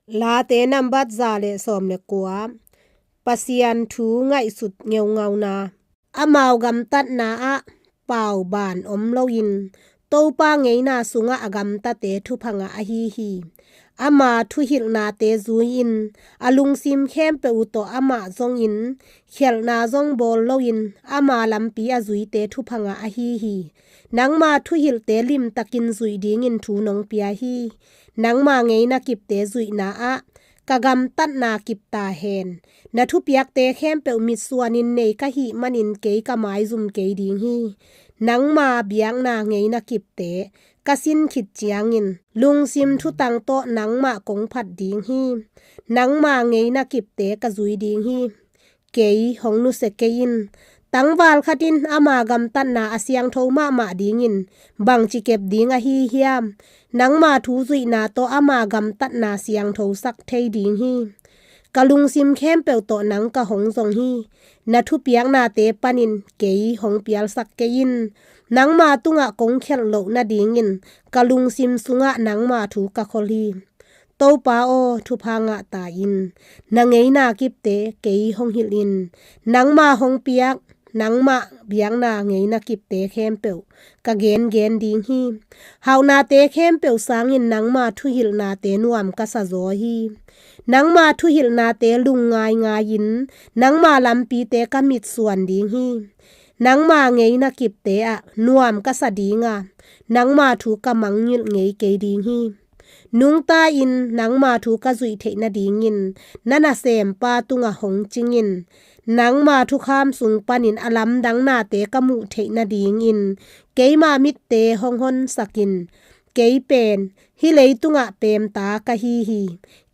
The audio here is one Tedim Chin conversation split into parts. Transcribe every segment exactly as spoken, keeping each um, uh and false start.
Late nambat za le sawm le kua. Pasian thu ngaihsut ngeungauna. Amau gamtatna ah pauban om loin Topa ngeina sungah a gamtate thupha ngah ahi hi. Ama thuhilhnate zui-in a lungsim khempeuh uh tawh amah zongin khialhna zong bawl loin ama lampi a zuite thupha ngah ahi hi. Nangma thuhilhte limtakin zuih dingin thu nong pia hi. Nangma ngeina kipte zuihna ah ka gamtatna kip ta hen. Na thupiakte khempeuh mitsuanin nei ka hih manin kei ka maizum kei ding hi. Nangma biakna ngeina kipte ka sin khit ciangin lungsim thutang tawh nangmah kong phat ding hi. Nangma ngeina kipte ka zui ding hi. Kei hong nusia kei in. Tangval khat in ama gamtatna a siangtho mahmah dingin bangci kep ding ahi hiam? Nangma thu zuihna tawh ama gamtatna siangthosak thei ding hi. Ka lungsim khempeuh tawh nang ka hong zong hi. Na thupiaknate panin kei hong pialsak kei in. Nangma tungah kong khialh loh nadingin ka lungsim sungah nangma thu ka khol hi. Topa aw, thupha ngah ta in. Na ngeina kipte kei hong hilh in. Nangma hong piak, nangma biakna ngeina kipte khempeuh ka gengen ding hi. Hauhnate khempeuh sangin nangma thuhilhnate nuam ka sa zaw hi. Nangma thuhilhnate lung ngaingai-in nangma lampite ka mitsuan ding hi. Nangma ngeina kipte ah nuam ka sa ding a, nangma thu ka mangngilh ngei kei ding hi. Nungta-in nangma thu ka zuih theih nadingin na nasempa tungah hong cing in. Nangma thukham sung panin a lamdang nate ka muh theih nadingin keima mitte hong honsak in. Kei pen hih leitungah peemta ka hi hi.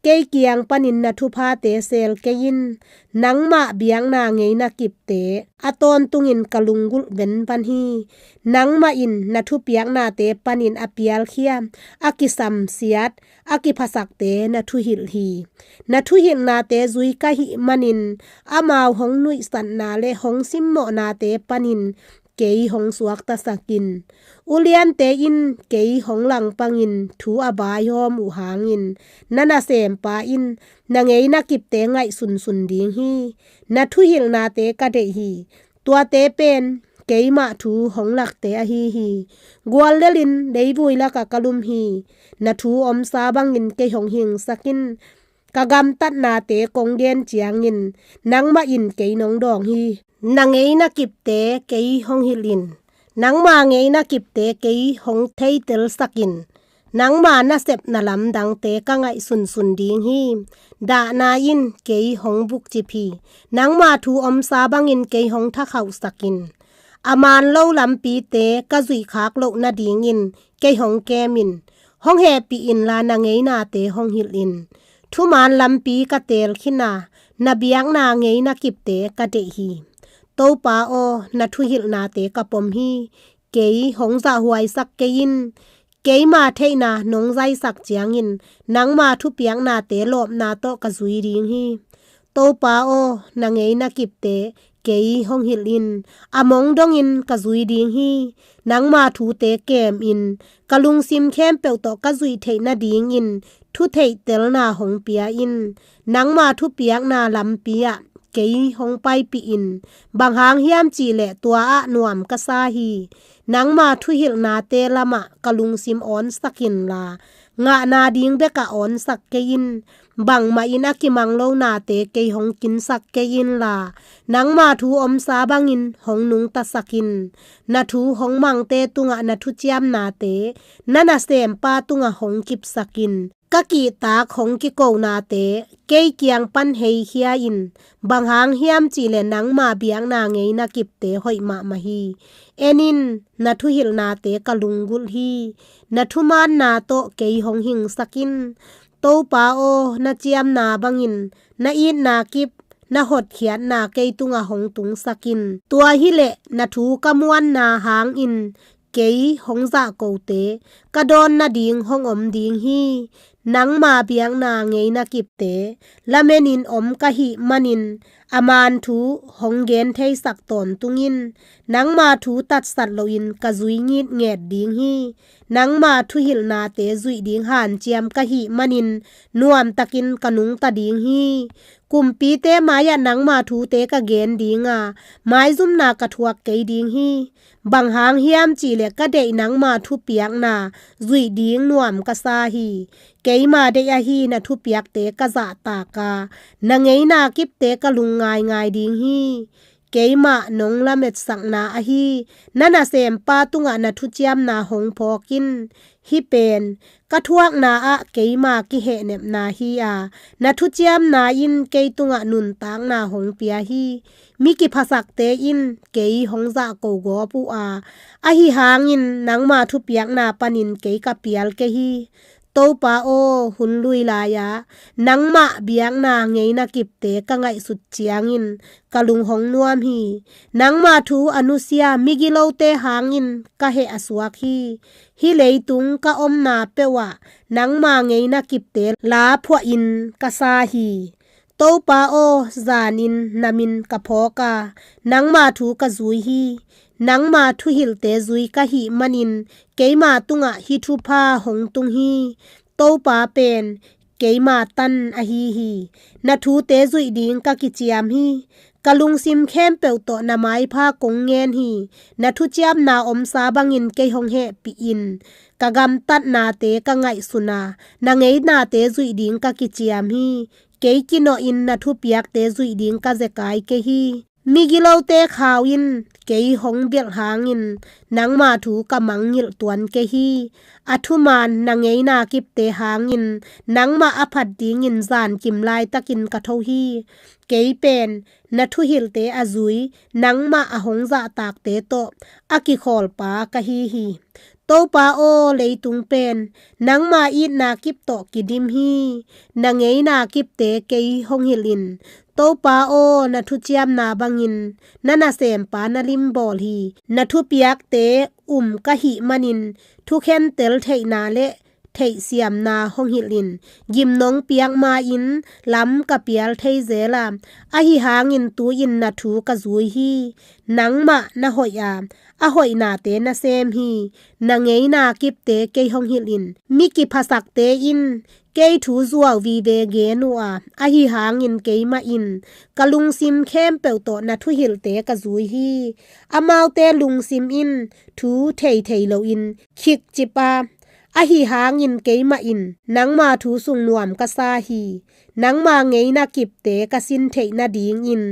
Kei kiang panin na thuphate seel kei in. Nangmah biakna ngeina kipte a tawntungin ka lunggulh venvan hi. Nangmah in na thupiaknate panin a pialkhia, a kisamsiat, a kiphasakte na thuhilh hi. Na thuhilhnate zui ka hih manin amau hong nuihsatna le hong simmawhnate panin kei hong suaktasak in. Uliante in kei hong langpangin thu a baihawm uh hangin na nasempa in na ngeina kipte ngaihsunsun ding hi. Na thuhilhnate ka deih hi. Tuate pen keimah thu hong lakte ahi hi. Guallelin leivui lakah ka lum hi. Na thu omsa bangin kei hong hingsak in. Ka gamtatnate kong gen ciangin nangmah in kei nong dawng hi. Na ngeina kipte kei hong hilh in. Nangma ngeina kipte kei hong theitelsak in. Nangma nasepna lamdangte ka ngaihsunsun ding hi. Dahna in kei hong bukcip hi. Nangma thu omsa bangin kei hong thakhauhsak in. A man lo lampite ka zuihkhak loh nadingin kei hong kem in. Hong hehpih inla na ngeinate hong hilh in. Thumaan lampi ka teel khin a, na biakna ngeina kipte ka deih hi. Topa aw, na thuhilhnate ka pom hi. Kei hong zahhuaisak kei in. Keima theihna nong zaisak ciangin nangma thupiaknate lawpna tawh ka zui ding hi. Topa aw, na ngeina kipte kei hong hilh in. A mong dongin ka zui ding hi. Nangma thute kem in. Ka lungsim khempeuh tawh ka zuih theih nadingin thu theihtelna hong pia in. Nangma thupiakna lampi ah kei hong paipih in. Bang hang hiam cihleh tua ah nuam ka sa hi. Nangma thuhilhnate lamah ka lungsim awnsak inla, ngahna ding bekah awnsak kei in. Bangmah in a kimang lo nate kei hong kinsak kei inla, nangma thu omsa bangin hong nungtasak in. Na thu hong mangte tungah na thuciamnate na nasempa tungah hong kipsak in. Ka kihtak hong kikonate kei kiang pan heikhia in. Bang hang hiam cihleh nangma biakna ngeina kipte hoih mahmah hi. En in, na thuhilhnate ka lunggulh hi. Na thumaanna tawh kei hong hingsak in. Topa aw, na ciamna bangin na itna kip, na hotkhiatna kei tungah hong tungsak in. Tua hileh na thu ka muanna hangin kei hong zahkote ka dawn nading hong om ding hi. Nangma biakna ngeina kipte lamenin om ka hih manin, a man thu hong gen theisak tawntung in. Nangma thu tatsat loin ka zui ngitnget ding hi. Nangma thuhilhnate zuih ding hanciam ka hih manin, nuamtakin ka nungta ding hi. Kumpite mai-ah nangma thute ka gen ding a, maizumna ka thuak kei ding hi. Bang hang hiam cihleh ka deih nangma thupiakna zuih ding nuam ka sa hi. Keima deih ahi na thupiakte ka zahtak a, na ngeina kipte ka lungngaingai ding hi. Keimah nong lametsakna ahi na nasempa tungah na thuciamna hong phawk in. Hih pen ka thuakna ah keima kihehnepna hi a, na thuciamna in kei tungah nuntakna hong pia hi. Mi kiphasakte in kei hong zahko gawp uh a, ahi hangin nangma thupiakna panin kei ka pial kei hi. Topa aw, hun lui lai-ah nangmah biakna ngeina kipte ka ngaihsut ciangin ka lung hong nuam hi. Nangma thu a nusia migilote hangin ka heh a suak hi. Hih leitung ka omna peuhah nangma ngeina kipte la phuahin ka sa hi. Topa aw, zanin na min ka phawk a, nangma thu ka zui hi. Nangma thuhilhte zui ka hih manin keima tungah hih thupha hong tung hi. Topa pen keima tan ahi hi. Na thute zuih ding ka kiciam hi. Ka lungsim khempeuh tawh na maipha kong ngen hi. Na thuciamna omsa bangin kei hong hehpih in. Ka gamtatnate ka ngaihsun a, na ngeinate zuih ding ka kiciam hi. Kei kinawhin na thupiakte zuih ding ka zekai kei hi. Migilote khau in kei hong gelh hangin nangma thu ka mangngilh tuan kei hi. A thuman na ngeina kipte hangin nangmah a phat dingin zankim laitakin ka tho hi. Kei pen na thuhilhte a zui, nangmah a hong zahtakte tawh a kikhawlpa ka hi hi. Topa aw, leitung pen nangma itna kip tawh kidim hi. Na ngeina kipte kei hong hilh in. Topa aw, na thuciamna bangin na nasempa na limbawl hi. Na thupiakte um ka hih manin thukhentel theihna le theihsiamna hong hilh in. Gim nong piak ma-in lam ka pial thei zel a, ahi hangin tu-in na thu ka zui hi. Nangmah na hoih a, a hoihnate na sem hi. Na ngeina kipte kei hong hilh in. Mi kiphasakte in kei thu zuau vive gen uh a, ahi hangin keimah in ka lungsim khempeuh tawh na thuhilhte ka zui hi. Amaute lungsim in thu thei thei loin khikcip a, ahi hangin keimah in nangma thu sung nuam ka sa hi. Nangma ngeina kipte ka sin theih nadingin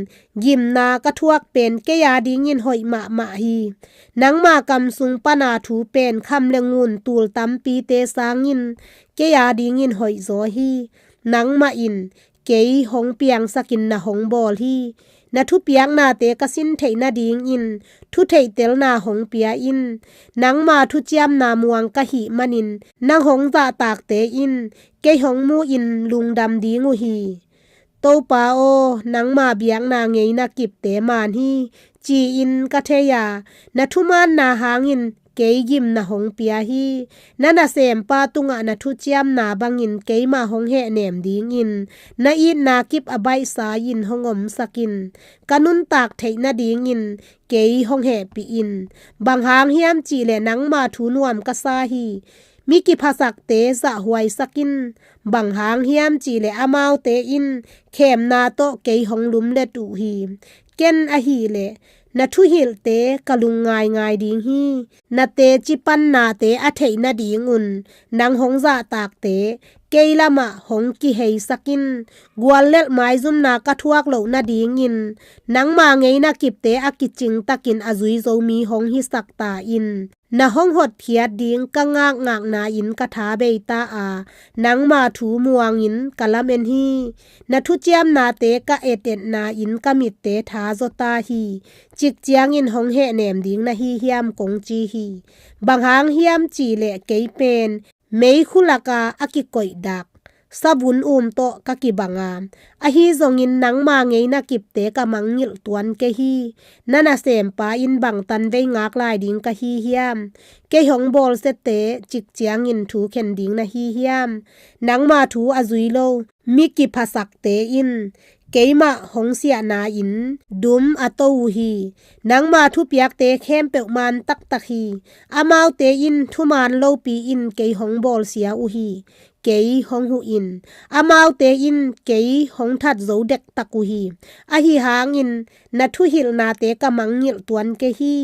gimna ka thuak pen kei a dingin hoih mahmah hi. Nangma kam sung pana thu pen kham le ngun tul tampite sangin kei a dingin hoihzaw hi. Nangmah in kei hong piangsakin na hong bawl hi. Na thupiaknate ka sin theih nadingin thutheihtelna hong pia in. Nangma thuciamna muang ka hih manin nang hong zahtakte in kei hong mu-in lungdam ding uh hi. Topa aw, nangma biakna ngeina kipte man hi, ci-in ka thei a, na thumaanna hangin kei gimna hong pia hi. Na nasempa tungah na thuciamna bangin keimah hong hehnem dingin na itna kip a baihsa-in hong omsak in. Ka nuntak theih nadingin kei hong hehpih in. Bang hang hiam cihleh nangma thu nuam ka sa hi. Mi kiphasakte zahhuaisak in. Bang hang hiam cihleh amaute in khemna tawh kei hong lumlet uh hi. Ken ahihleh na thuhilhte ka lungngaingai ding hi. Na teci pannate a theih nadingun nang hong zahtakte kei lamah hong kiheisak in. Guallelh maizumna ka thuak loh nadingin nangma ngeina kipte a kicingtakin a zuizo mi hong hisak ta in. Na hong hotkhiat ding ka ngakngakna-in ka tha bei ta a, nangma thu muangin ka lamen hi. Na thuciamnate ka etetna-in ka mitte thazaw ta hi. Cik ciangin hong hehnem ding na hi hiam kong ci hi. Bang hang hiam cihleh kei pen meikhu laka a kikoihdak savun um tawh ka kibang a, ahi zongin nangma ngeina kipte ka mangngilh tuan kei hi. Na nasempa in bang tanvei ngak lai ding ka hi hiam? Kei hong bawlsiate cik ciangin thu khen ding na hi hiam? Nangma thu a zui lo mi kiphasakte in keimah hong siahna in dum a to uh hi. Nangma thupiakte khempeuh man taktak hi. Amaute in thuman lopi in kei hong bawlsia uh hi. Kei hong huh in, amaute in kei hong that zo dektak uh hi. Ahi hangin na thuhilhnate ka mangngilh tuan kei hi.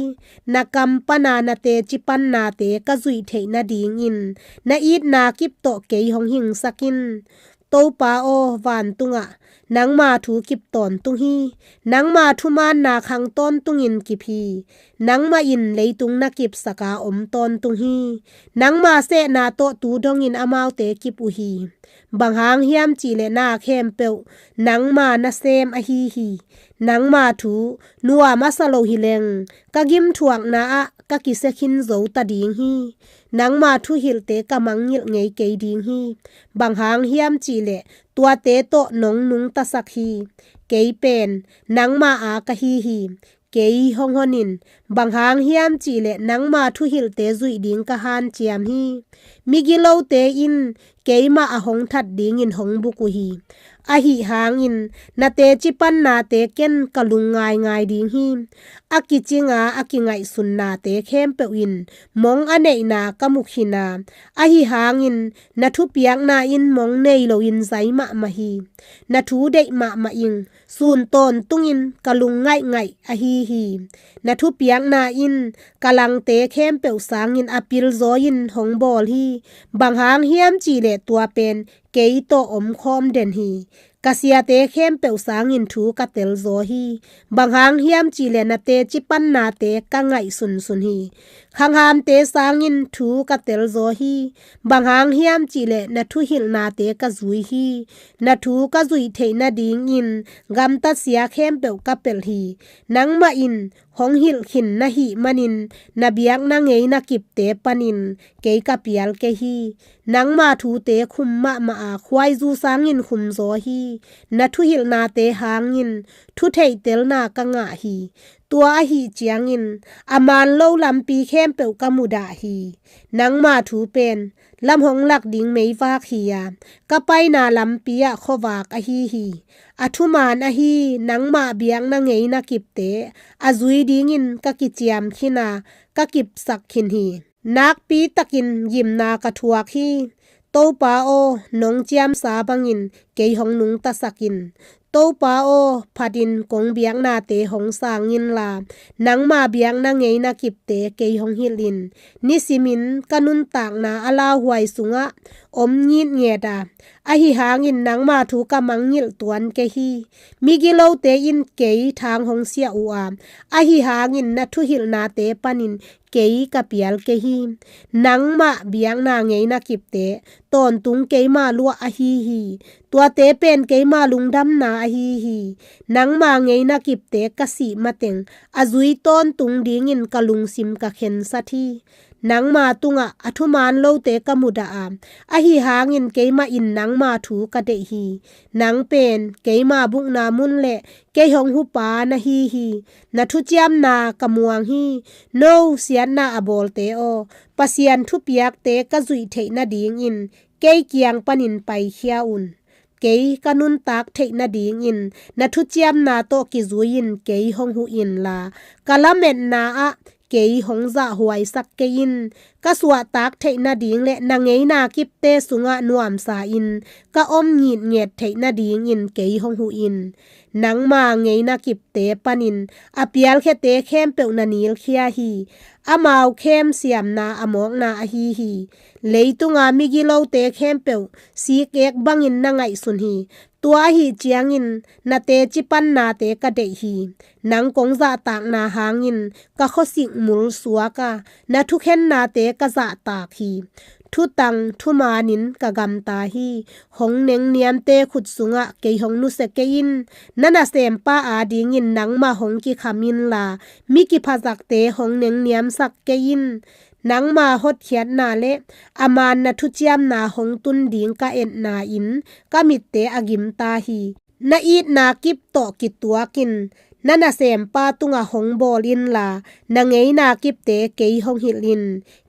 Na kam pana na teci pannate ka zuih theih nadingin na itna kip tawh kei hong hingsak in. Topa aw, vantungah nangma thu kip tawntung hi. Nangma thumaanna khang tawntungin kip hi. Nangmah in leitung na kipsaka om tawntung hi. Nangma sehna tawh tu dongin amaute kip uh hi. Bang hang hiam cihleh na khempeuh nangma nasem ahi hi. Nangma thu nuam a sa lo hi leng, ka gimthuakna ah ka kisia khin zo ta ding hi. Nangma thuhilhte ka mangngilh ngei kei ding hi. Bang hang hiam cihleh tuate tawh nong nungtasak hi. Kei pen nangma a ka hi hi. Kei hong hon in. Bang hang hiam cihleh nangma thuhilhte zuih ding ka hanciam hi. Migilote in keimah a hong that dingin hong buk uh hi. Ahi hangin na teci pannate ken ka lung ngaingai ding hi. A kicinga a kingaihsunnate khempeuh in mong a neihna ka mu khin a, ahi hangin na thupiakna in mong nei loin zai mahmah hi. Na thu deih mahmah in sun tawntungin ka lung ngaihngaih ahi hi. Na thupiakna in ka langte khempeuh sangin a pilzaw in hong bawl hi. Bang hang hiam cihleh tua pen kei tawh omkhawm den hi. Ka siate khempeuh sangin thu ka telzaw hi. Bang hang hiam cihleh na teci pannate ka ngaihsunsun hi. Khanghamte sangin thu ka telzaw hi. Bang hang hiam cihleh na thuhilhnate ka zui hi. Na thu ka zuih theih nadingin gamtatsia khempeuh ka pelh hi. Nangmah in hong hilh khin na hih manin na biakna ngeina kipte panin kei ka pial kei hi. Nangma thute khum mahmah a khuaizu sangin khumzaw hi. Na thuhilhnate hangin thutheihtelna ka ngah hi. Tua ahi ciangin a man lo lampi khempeuh ka mudah hi. Nangma thu pen lam hong lak ding meivak hi a, ka paina lampi ah khuavak ahi hi. A thuman ahi nangmah biakna ngeina kipte a zui dingin ka kiciam khin a, ka kipsak khin hi. Nakpi takin gimna ka thuak hi. Topa aw, nong ciamsa bangin kei hong nungtasak in. Topa aw, phatin kong biaknate hong sang inla, nangma biakna ngeina kipte kei hong hilh in. Nisimin ka nuntakna a lauhuai sungah om ngitnget a, ahi hangin nangma thu ka mangngilh tuan kei hi. Migilote in kei thang hong siah uh a, ahi hangin na thuhilhnate panin kei ka pial kei hi. Nangmah biakna ngeina kipte tawntung keima luah ahi hi. Tuate pen keima lungdamna ahi hi. Nangma ngeina kipte ka sih mateng a zui tawntung dingin ka lungsim ka khensat hi. Nangma tungah a thuman lote ka mudah a, ahi hangin keimah in nangma thu ka deih hi. Nang pen keima bukna mun le kei hong hupa na hi hi. Na thuciamna ka muang hi. No siatna a bawlte aw, Pasian thupiakte ka zuih theih nadingin kei kiang panin paikhia un. Kei ka nuntak theih nadingin na thuciamna tawh kizui-in kei hong huh inla, ka lametna ah kei hong zahhuaisak kei in. Ka suahtak theih nading le na ngeina kipte sungah nuamsa in ka om ngitnget theih nadingin kei hong huh in. Nangma ngeina kipte panin a pialkhiate khempeuh na nilkhia hi. Amau khem siamna a mawkna ahi hi. Leitunga migilote khempeuh sikek bangin na ngaihsun hi. Tua ahi ciangin na teci pannate ka deih hi. Nang kong zahtakna hangin ka khuasik mul suak a, na thukhennate ka zahtak hi. Thutang thumanin ka gamta hi. Hong nengniamte khut sungah kei hong nusia kei in. Na nasempa adingin nangmah hong kikham inla, mi kiphazakte hong nengniamsak kei in. nangma hotkhiatna le a man na thuciamna hong tun ding ka etna in ka mitte a gimta hi. Na itna kip tawh kituakin na nasempa tungah hong bawl inla, na ngeina kipte kei hong hilh in.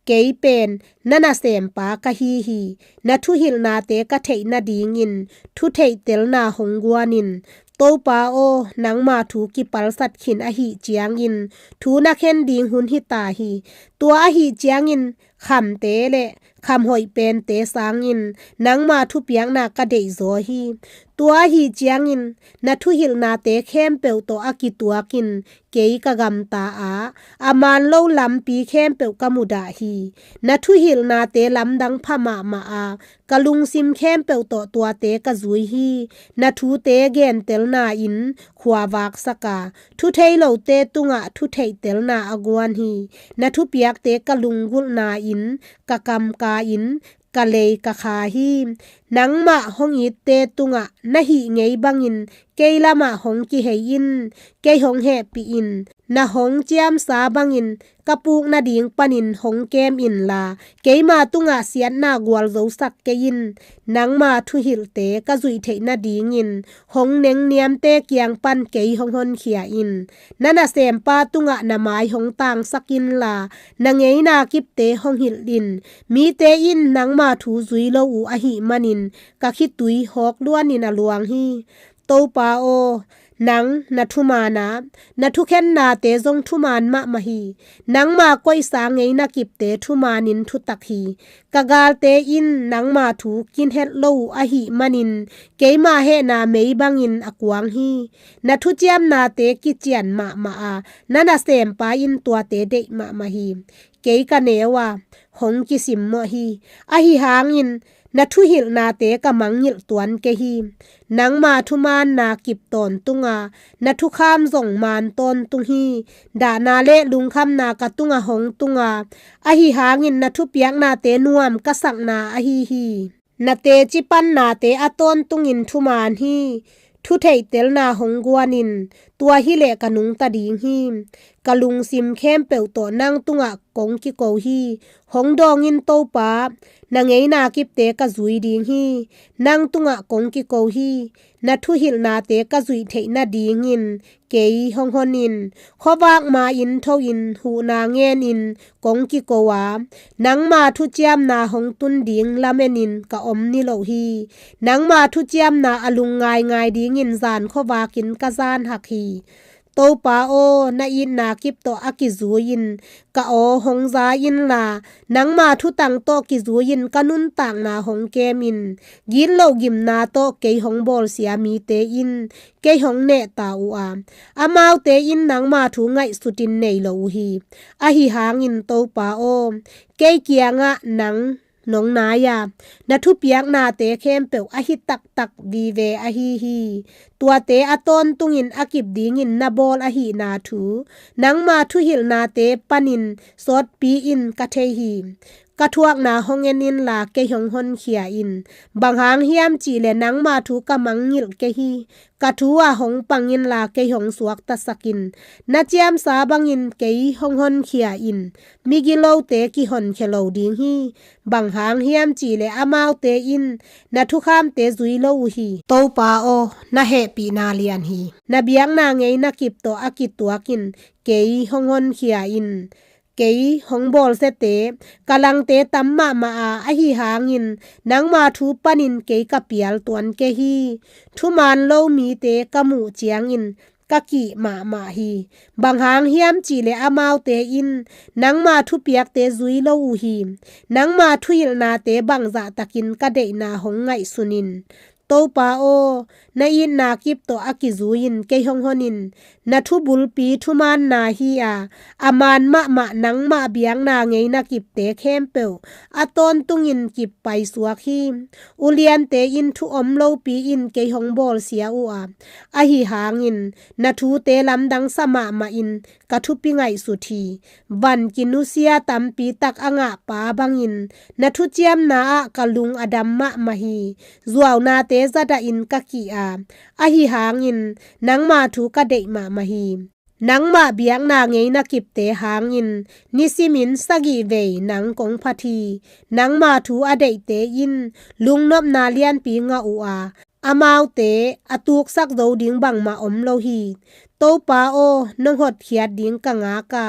Kei pen na nasempa ka hi hi. Na thuhilhnate ka theih nadingin thutheihtelna hong guan in. Topa aw, nangma thu kipalsat khin ahih ciangin thu na khen ding hun hi ta hi. Tua ahih ciangin khamte le khamhoih pente sangin nangma thupiakna ka deihzaw hi. Tua ahih ciangin na thuhilhnate khempeuh tawh a kituakin kei ka gamta a, a man lo lampi khempeuh ka mudah hi. Na thuhilhnate lamdang pha mahmah a, ka lungsim khempeuh tawh tuate ka zui hi. Na thute gentelna in khua vaksak a, thu thei lote tungah thutheihtelna a guan hi. Na thupiakte ka lunggulhna in ka kamka in ka lei ka kha hi. Nangmah hong itte tungah na hih ngei bangin kei lamah hong kihei in. Kei hong hehpih in. Na hong ciamsa bangin ka puk nading panin hong kem inla, keima tungah siatna gualzosak kei in. Nangma thuhilhte ka zuih theih nadingin hong nengniamte kiang pan kei hong honkhia in. Na nasempa tungah na mai hong tangsak inla, na ngeina kipte hong hilh in. Mite in nangma thu zui lo uh ahih manin ka khitui hawk luanin a luang hi. Topa aw, nang na thuman a, na thukhennate zong thuman mahmah hi. Nangma koihsa ngeina kipte thumanin thutak hi. Ka galte in nangma thu kin het lo uh ahih manin keima hehna mei bangin a kuang hi. Na thuciamnate kician mahmah a, na nasempa in tuate deih mahmah hi. Kei ka neu a, hong kisimmawh hi. Ahi hangin na thuhilhnate ka mangngilh tuan kei hi. Nangma thumaanna kip tawntunga na thukham zong maan tawntung hi. Dahna le lungkhamna ka tungah hong tunga, ahi hangin na thupiaknate nuam ka sakna ahi hi. Na teci pannate a tawntungin thumaan hi. Thutheihtelna hong guanin tua hileh ka nungta ding hi. Ka lungsim khempeuh tawh nang tungah kong kiko hi. Hong dawngin Topa, na ngeina kipte ka zui ding hi. Nang tungah kong kiko hi. Na thuhilhnate ka zuih theih nadingin kei hong honin. Khuavak ma-in thoin huhna ngenin kong kiko a, nangma thuciamna hong tun ding lamenin ka om niloh hi. Nangma thuciamna a lungngaingai dingin zan khuavakin ka zanhak hi. Topa aw, na itna kip tawh a kizui-in ka aw hong za inla, nangma thutang tawh kizui-in ka nuntakna hong kem in. Gitloh gimna tawh kei hong bawlsia mite in kei hong nehta uh a, amaute in nangma thu ngaihsutin nei lo uh hi. Ahi hangin Topa aw, kei kiangah nang nong nai a, na thupiaknate khempeuh a hi taktak vive ahi hi. Tuate a tawntungin a kip dingin na bawl ahihna thu nangma thuhilhnate panin sawtpi-in ka thei hi. Ka thuakna hong en inla kei hong honkhia in. Bang hang hiam cihleh nangma thu ka mangngilh kei hi. Ka thu ah hong pang inla kei hong suaktasak in. Na ciamsa bangin kei hong honkhia in. Migilote kihonkhia lo ding hi. Bang hang hiam cihleh amaute in na thukhamte zui lo uh hi. Topa aw, na hehpihna lian hi. Na biakna ngeina kip tawh a kituakin kei hong honkhia in. Kei hong bawlsiate ka langte tam mahmah a, ahi hangin nangma thu panin kei ka pial tuan kei hi. Thumaan lo mite ka muh ciangin ka kih mahmah hi. Bang hang hiam cihleh amaute in nangma thupiakte zui lo uh hi. Nangma thuhilhnate bangzahtakin ka deihna hong ngaihsun in. Topa aw, na itna kip tawh a kizui-in kei hong honin. Na thubulpi thumaanna hi a, a maan mahmah nangmah biakna ngeina kipte khempeuh a tawntungin kip paisuak hi. Uliante in thu om lopi-in kei hong bawlsia uh a, ahi hangin na thute lamdangsa mahmahin ka thupi ngaihsut hi. Van kinusia tampi tak a ngahpa bangin na thuciamna ah ka lung a dam mahmah hi. Zuaunate zadahin ka kih a, ahi hangin nangma thu ka deih mahmah hi. Nangmah biakna ngeina kipte hangin nisimin sagih vei nang kong phat hi. Nangma thu a deihte in lungnopna lianpi ngah uh a, amaute a tuksak zo ding bangmah om lo hi. Topa aw, nong hotkhiat ding ka ngak a,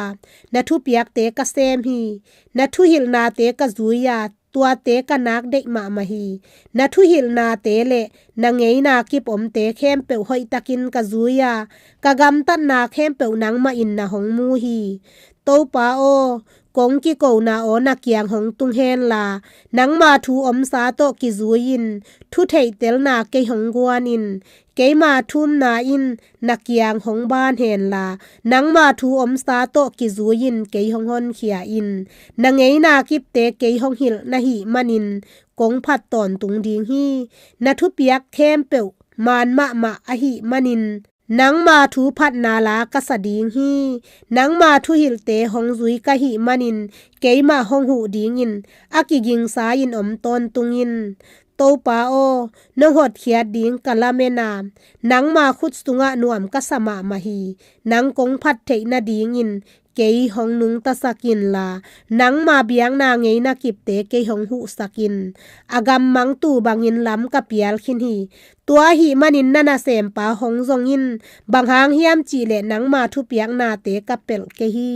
na thupiakte ka sem hi. Na thuhilhnate ka zui a, tuate ka nak deih mahmah hi. Na thuhilhnate le na ngeina kip omte khempeuh hoihtakin ka zui a, ka gamtatna khempeuh nangmah in na hong mu hi. Topa aw, kong kikona aw na kiang hong tung henla, nangma thu omsa tawh kizui-in thutheihtelna kei hong guan in. Keima thumna in na kiang hong ban henla, nangma thu omsa tawh kizui-in kei hong honkhia in. Na ngeina kipte kei hong hilh na hih manin kong phat tawntung ding hi. Na thupiak khempeuh man mahmah ahih manin nangma thu phatna la ka sa ding hi. Nangma thuhilhte hong zui ka hih manin keimah hong huh dingin a kigingsa-in om tawntung in. Topa aw, nong hotkhiat ding ka lamen a, nangma khut sungah nuam ka sa mahmah hi. Nang kong phat theih nadingin kei hong nungtasak inla, nangma biakna ngeina kipte kei hong huhsak in. A gammang tuu bangin lam ka pial khin hi. Tua ahih manin na nasempa hong zong in. Bang hang hiam cihleh nangma thupiaknate ka pelh kei hi.